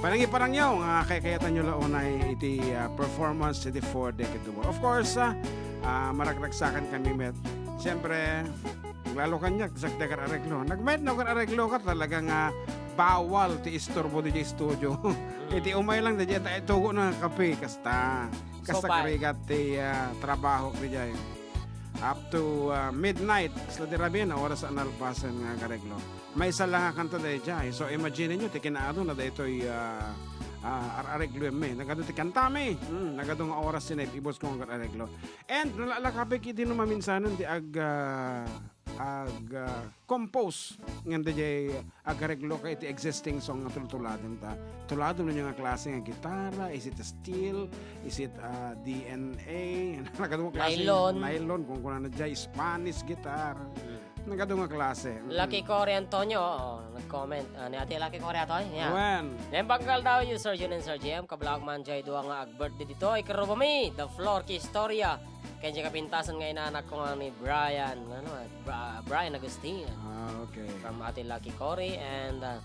panangiparangyo nga kaykayatanyo la unay iti, ah, performance iti four decade war. Of course, ah, ah, maragragsakan kami met. Siyempre, lalo kaniak, sakdi agar-areglo. Nagmayat no agar-areglo ka, talaga nga bawal ti isturbo diay studio. Mm. Iti umay lang, diay ta itugo na nga kape, kasta. Kasta karigat ti, ah, trabaho diay. Up to, ah, midnight, kasla di rabii, oras a nalpasen nga agareglo. Maysa la nga kanta daydiay. So, imagine nyo, ti kinaaduna daytoy, ah, ah, ar-aregloenmi. Nagadu ti kantami. Hmm, nagadu nga oras ti naib-ibus ko nga areglo. And, nalakapik idi no maminsanan ti ag, ah, ag, ah, compose ngem daydiay agareglo ka iti existing song nga tultuladem ta. Tuladem no nga klase nga gitara, is it steel, is it, ah, D N A, nagadu nga klase, nylon. Nylon, kung kunana diay, Spanish guitar. Mm. Nagadu nga klase. Mm. Lucky Cory Antonio, oo, nag-comment. Ah, ni Ate Lucky Cory Antonio, yeah. Wen. Then, banggal daw, user Jun and Sir J M, kablak man diay dua nga ag-birthday ditoy, kerrubami, The Floor Key Historia. Ken diay kapintasan nga inanak ko nga ni Brian, ano, Bra-, Brian Agustin. Ah, okay. From Ate Lucky Cory and, ah,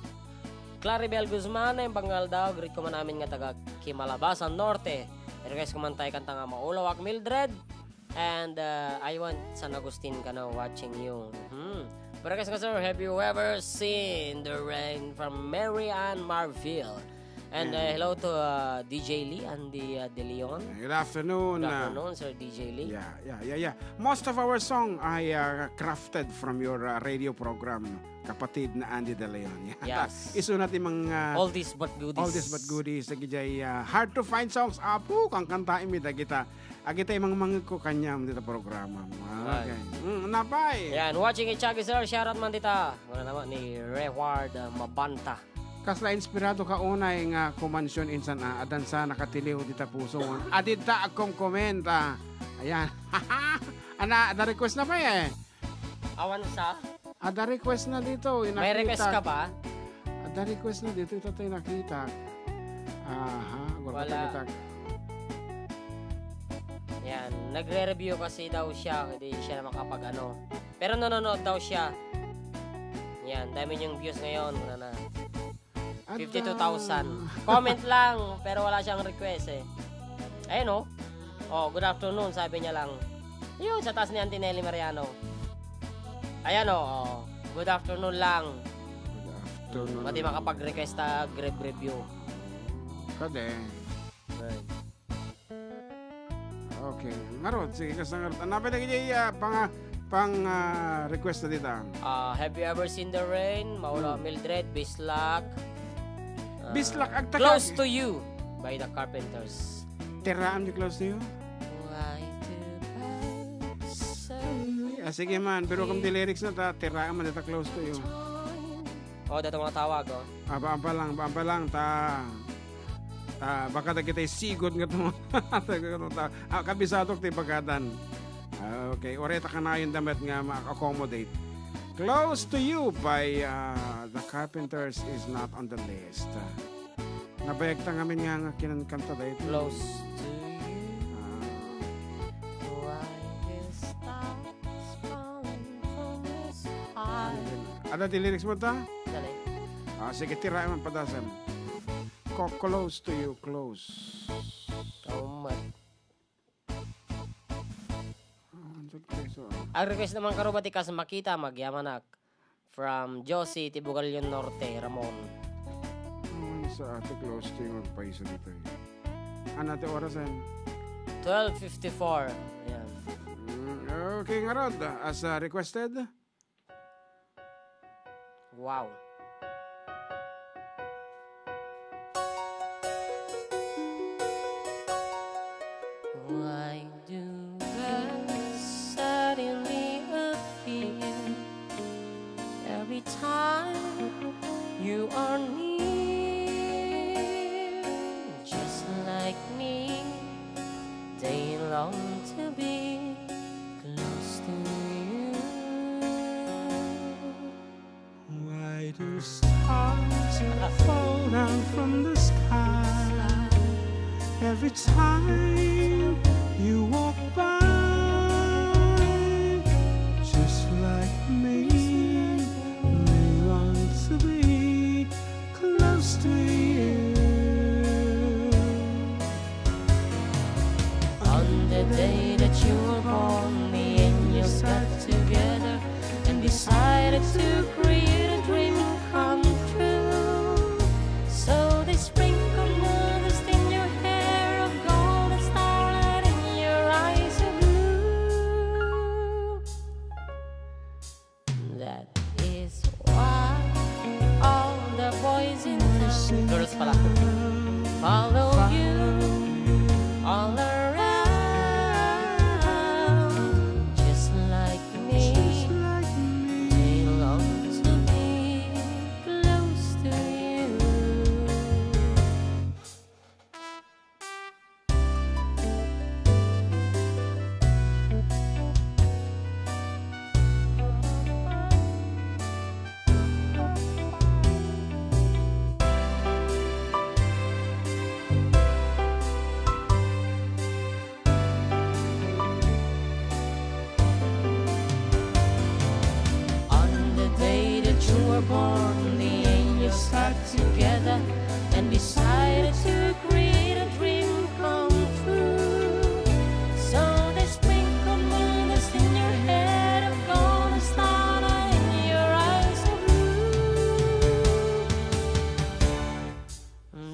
Claribel Guzman, ay banggal daw, greet ko man amin nga taga Kimalabasan Norte. Request ko man tayo kanta nga Maulawak Mildred. And, uh, I want San Agustin ka na watching you. Hmm. Request ko, sir, have you ever seen the rain from Mary Ann Marville? And, uh, hello to, uh, D J Lee and the, uh, De Leon. Good afternoon. Good afternoon, Sir D J Lee. Yeah, yeah, yeah, yeah. Most of our song ay, uh, crafted from your, uh, radio program, kapatid na Andy De Leon. Yes. Isu na ti mga oldies but goodies. Oldies but goodies. Dagiti, uh, hard to find songs. Apo, kangkantaen mi dagita. Agitay mangmangeg ko kaniam dita programa. Ah, okay. Mm, napay. Yan, watching it, Chucky, sir. Shoutout man dita. Wala naman ni Reward, uh, Mabanta. Kasla inspirado ka unay nga kumansion insan a, adan sa nakatiliw dita puso. Adidta agkomkomenta. Ayan. Ana, ada request na pa eh. Awan sa? Ada request na dito. May request ka ba? Ada request na dito. Ito tayo nakita. Aha, wala. Wala. Yan. Nagre-review kasi daw siya. Hindi siya na makapag-ano. Pero nanonood daw siya. Yan. Dami niyang views ngayon. Wala na. Fifty-two thousand. Comment lang, pero wala siyang request eh. Ayan, oh. Oh, "Good afternoon," sabi niya lang. Yun, sa taas ni Auntie Nelly Mariano. Ayan, oh, oh. "Good afternoon lang." Good afternoon. Pati makapag-request ta Grab review. Kade. Right. Okay. Ngarud, sige, kas ngarud. Ang napay lagi dyan, ah, pang, ah, pang, ah, request na dita. Ah, Have You Ever Seen the Rain? Maula, hmm. Mildred, Bislak. Ah, Bislak, agtaka- Close to You by the Carpenters. Tiraam di Close to You? Why do I so Ah, sige man, pero kung di lyrics na ta, tiraam man dita Close to You. Oh, dato mga tawag, oh. Aba, aba lang, aba, aba lang, ta, ta, baka dagitay sigud nga tuma-, ta, ah, kabisado ti bagadan. Ah, okay, uray ta kanayon damet nga ma-accommodate. Close to You by, uh, The Carpenters is not on the list. Nabayag ta ngamin nga, nga kinankanta daytoy. Close to You. Ah. Why the stars fall from the sky. Ada ti lyrics mo ta? Dali. Ah, sige, tira man padasan. Co-, close to you, close. Kaumat. Ah, ang request naman karuba ti kas makita, magyamanak. From Josie ti Bugallon Norte, Ramon. Ang sa ate close to yung magpaiso dito eh. Ano ate oras yan? Twelve fifty-four. Yan. Mm, okay, ngarod. As, uh, requested. Wow. Why do birds suddenly appear every time you are near? Just like me, they long to be close to you. Why do stars fall down from the sky every time you walk by? Just like me, they long to be close to you. On the day that you were born, the angels got together and decided to create a dream come true. So they sprinkled moonlight in your hair of gold and starlight in your eyes of blue. That is why all the boys in town, girls pala, follow you all around. Just like me, they long to be close to you. On the day that you were born, the angels got together and decided to create a dream come true. So they sprinkled moonlight in your head of gold and starlight in your eyes of blue.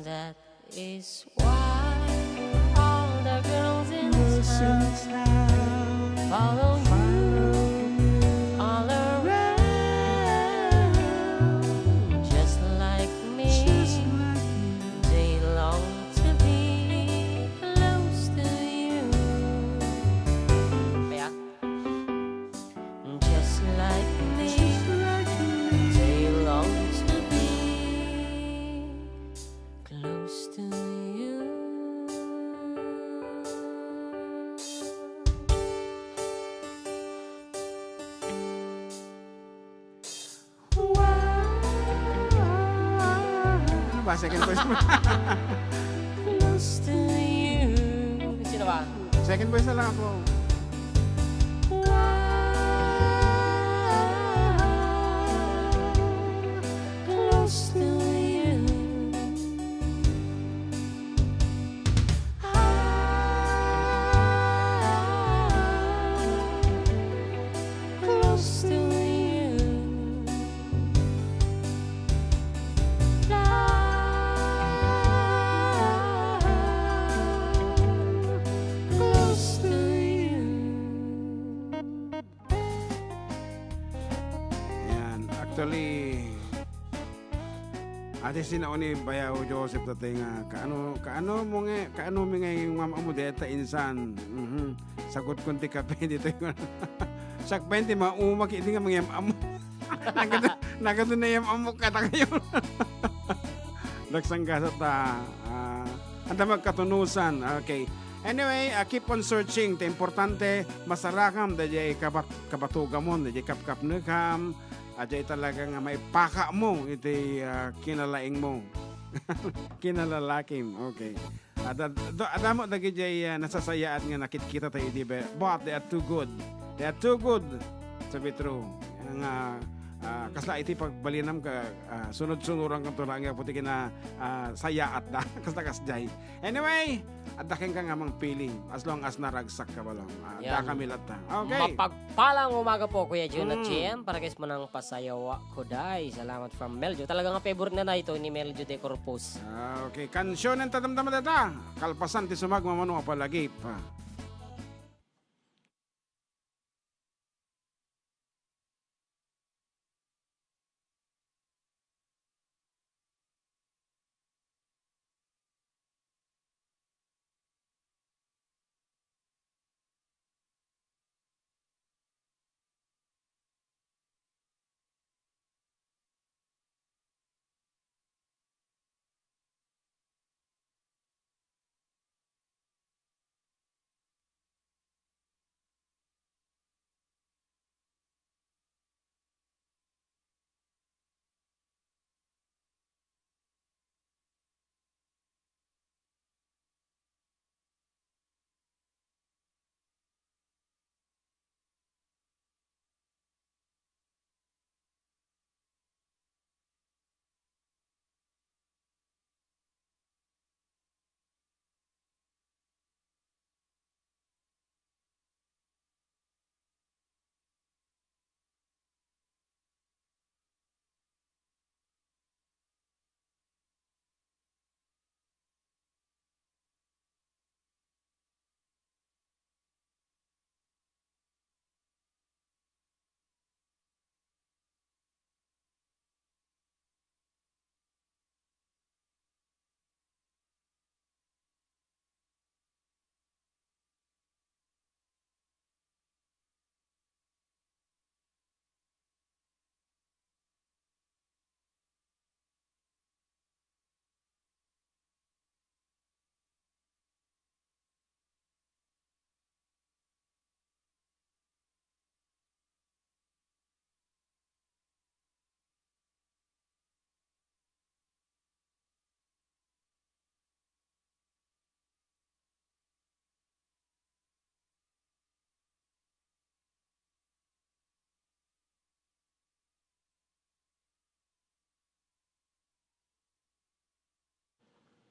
That is why all the girls in town follow you all around. Just like me, they long to be close to you. Kaya, just like me, they long to be close to you. Ano ba? Second voice mo. Close to you. Sino ba? Second voice na lang ako. Close to you. Close to you. Close to you. Yan. Actually, ati sinaon ni Bayaw Joseph tatay nga, kaano, kaano mo nga, kaano mi nga yung mama mo deta insan? Mhm. Sagot ko ti kape dito yung sakpen ti mauma, kiti nga mangyam-amo. Nagado, nagado na yam-amo kata kayo. Daksang gasat ta, ah, anda magkatunusan. Okay. Anyway, ah, keep on searching. Ti importante, masarakam daydiay kabat-, kabatugamon, daydiay kapkapnekam, ah, daydiay talaga nga maipakamo iti, ah, kinalaingmo. Kinalalakim. Okay. Ada, do, adamo dagiti, ah, nasasayaat nga nakitkita tayo idi, be-, but they are too good. They are too good, to be true. Nga, ah, kasla iti pagbalinam ka, ah, sunod-sunuran kanto lang nga puti kina, ah, sayaat da. Kasla kasjay. Anyway, adda kenka nga amang feeling as long as naragsak ka balong. Ah, adda kami latta. Okay. Mapagpalang umaga po, Kuya Jun at Mm. G M. Para guys mo nang pasayawa ko, day. Salamat from Meljo. Talaga nga favorite na na ito ni Meljo de Corpus. Ah, okay. Kansionen ta damdama data. Kalpasan ti sumagmamano a palagip.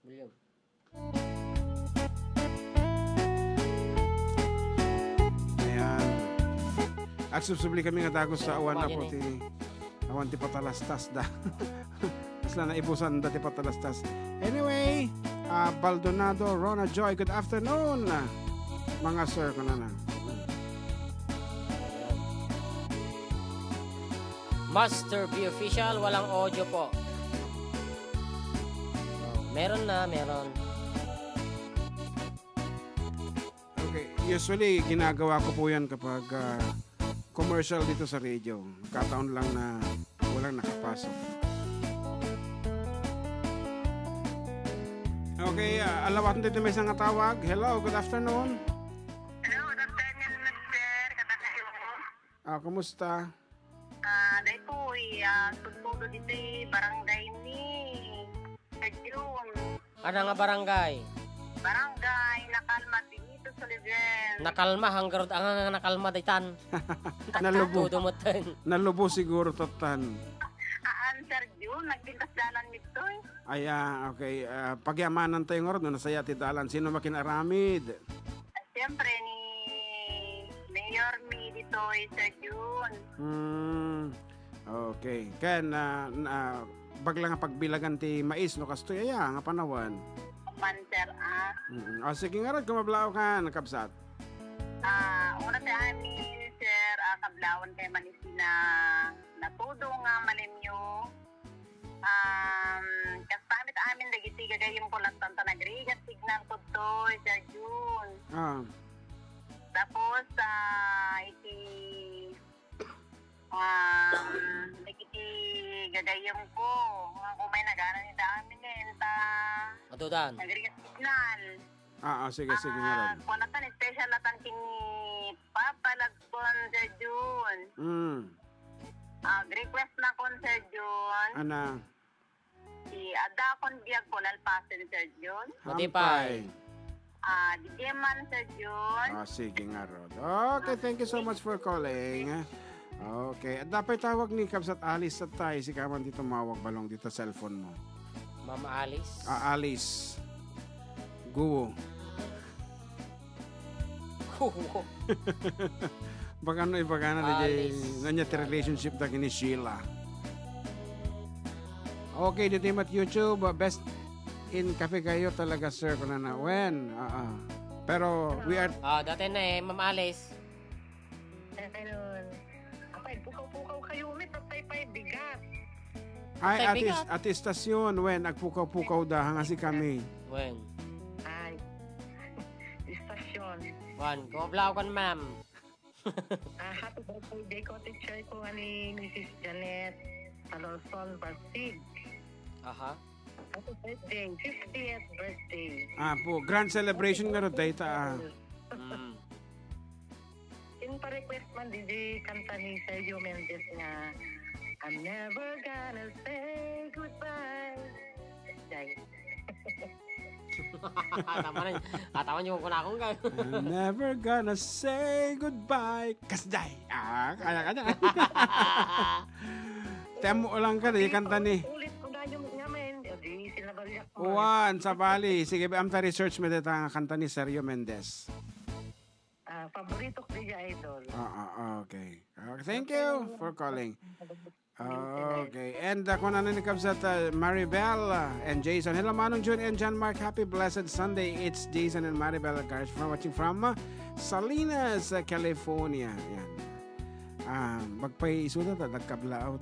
William. Ayan. Agsubsubli kami nga dagus sa awan na po ti, awan ti patalastas da. Kasla naibusan da ti patalastas. Anyway, ah, Baldonado, Rona Joy, good afternoon. Mga sir, kunana. Master B Official, walang audio po. Oh, meron na, meron. Okay, usually ginagawa ko po 'yan kapag, ah, commercial dito sa radio. Nagkataon lang na walang nakapasok. Okay, ah, alawaten tayo may isang tawag. Hello, good afternoon. Hello, good afternoon, mister. Kadakayo. Ah, kumusta? Ah, daytoy, ah, sudsudo ditoy barangay ni Sir Jun. Ano nga barangay? Barangay Nakalma, Benito Soliven. Nakalma, hanggarud, ang, ang nakalma, daytan. Nalubo. Todo mo, tan. Nalubo siguro, tatan. Aan, Sir Jun, nagpintas dalan ditoy. Ay, ah, okay. Ah, pagyamanan tayo nga rod, no, nasaya ti dalan. Sino makin-aramid? Siyempre, ni Mayor Mi ditoy, Sir Jun. Hmm. Okay. Ken, ah, na, bagla nga pagbilagan ti mais, no, kastoy aya nga panawan. Man, sir, ah. Mm. O, sige nga rod, kung mablaw ka, nakabsat. Ah, una ti amin, sir, ah, kablawan kay manisina natudo nga malimyo. Um, kasta met amin dagiti gagayyem ko latta ta nagrigat signal ko to, Sir Jun. Ah. Tapos, ah, iti, um, dagiti gagayyem ko, nga kumay nagana ni daamin, eh, ta Adudan. Nagrigat signal. Ah, ah, sige, sige nga ron. Ah, kuan natan, special natan ken ni Papa Lagpon, Sir Jun. Mm. Ah, request nakon, Sir Jun. Ana? Ti adda akon biag Conalpasen, Sir Jun. Matipay. Hampay. Ah, di man, Sir Jun. Ah, sige nga ron. Okay, thank you so much for calling. Okay, adda pay tawag ni Kabsat Alice, sa tay, sika man ti tumawag balong dita cellphone mo. Ma'am Alice? Ah, Alice. Guwo. Guwo. Baka no, ibaga na, di Alice. Nanya ti relationship da kini Sheila. Okay, dito yung YouTube, uh, best in Cafe Gayo talaga, sir, kunana. When? Ah, ah. Pero we are Ah, dati na eh, Ma'am Alice. Ayun. Apay, pukaw-pukaw kayo, may patay pa'y bigat. Ay, Patay ati, bigat. Ati istasyon, when agpukaw-pukaw da, hanga si kami. When? Ay. Istasyon. Wan, kumablaw kan, ma'am. Ah, happy birthday ko, teacher ko nga ni Missus Janet Salorson Basig. Aha. Happy birthday, fiftieth birthday. Ah, po, grand celebration nga ron, dayta, ah. Mm. Ken pa-request man, di, di kanta ni Sergio Mendez nga, "I'm never gonna say goodbye." Dai. Tama na. Tama yung kuna akong gag- "I'm never gonna say goodbye." Kasjay. Ah, kaya ka na. Temo lang ka, di kanta ni. Ulit ko na yung ngamin. O, di, sinabaryak ko. Wan, sabali. Sige, amta research mo dito ang kanta ni Sergio Mendez. Ah, paborito ko diya, idol. Ah, ah, ah, okay. Ah, thank you for calling. Okay. And, uh, kung ano ni Kabsat, uh, Maribel, uh, and Jason. Hello, Manong Jun and John Mark. Happy blessed Sunday. It's Jason and Maribel Alcaraz from, watching from, uh, Salinas, uh, California. Yan. Ah, magpaiso na ta, nagkablackout.